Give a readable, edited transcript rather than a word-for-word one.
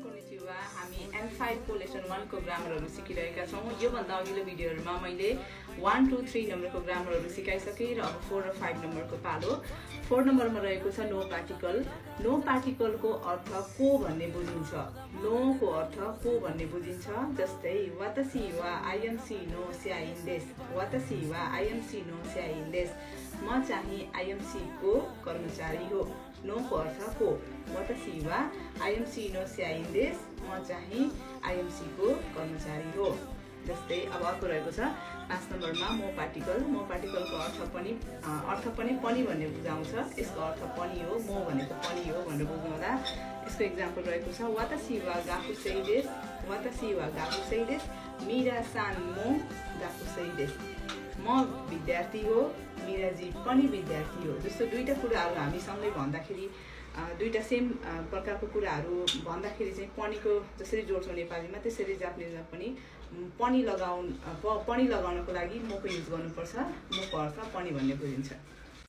Konnichiwa हामी M5 को lesson 1 को ग्रामरहरु सिकिरहेका छौं। यो भन्दा अघिल्लो भिडियोहरुमा मैले 1 2 3 नम्बरको ग्रामरहरु सिकाइसके र अब 4 र 5 नम्बरको पालो। 4 नम्बरमा रहेको छ नो पार्टिकल। नो पार्टिकलको अर्थ को भन्ने बुझिन्छ। नो को अर्थ को भन्ने बुझिन्छ। जस्तै वातासी वा I am see no seeing this। वातासी वा I am see no seeing this। म चाहिँ I am see को कर्मचारी हो। नो को अर्थ को। वातासी वा I am see no seeing this। म चाहिँ I am see को कर्मचारी हो। जस्तै अब अर्को रहेको छ 5 नम्बरमा मो पार्टिकल। मो पार्टिकलको अर्थ पनि पनि भन्ने बुझाउँछ। यसको अर्थ पनि हो। मो भनेको पनि हो भनेर बुझाउँदा यसको एक्जाम्पल रहेको छ वातासी वा गाकु सेइदेस। वातासी वा गाकु सेइदेस। मिरा सान मो गाकु सेइदेस। म विद्यार्थी हो, मिराजी पनि विद्यार्थी हो। जस्तो दुईटा कुराहरु हामी सँगै भन्दाखेरि दुईटा सेम प्रकारको कुराहरु भन्दाखेरि चाहिँ पनिको जसरी जोड्छौं नेपालीमा त्यसरी जापानिजमा पनि लगाउनको लागि मोको युज गर्नुपर्छ। मोको अर्थ पनि भन्ने बुझिन्छ।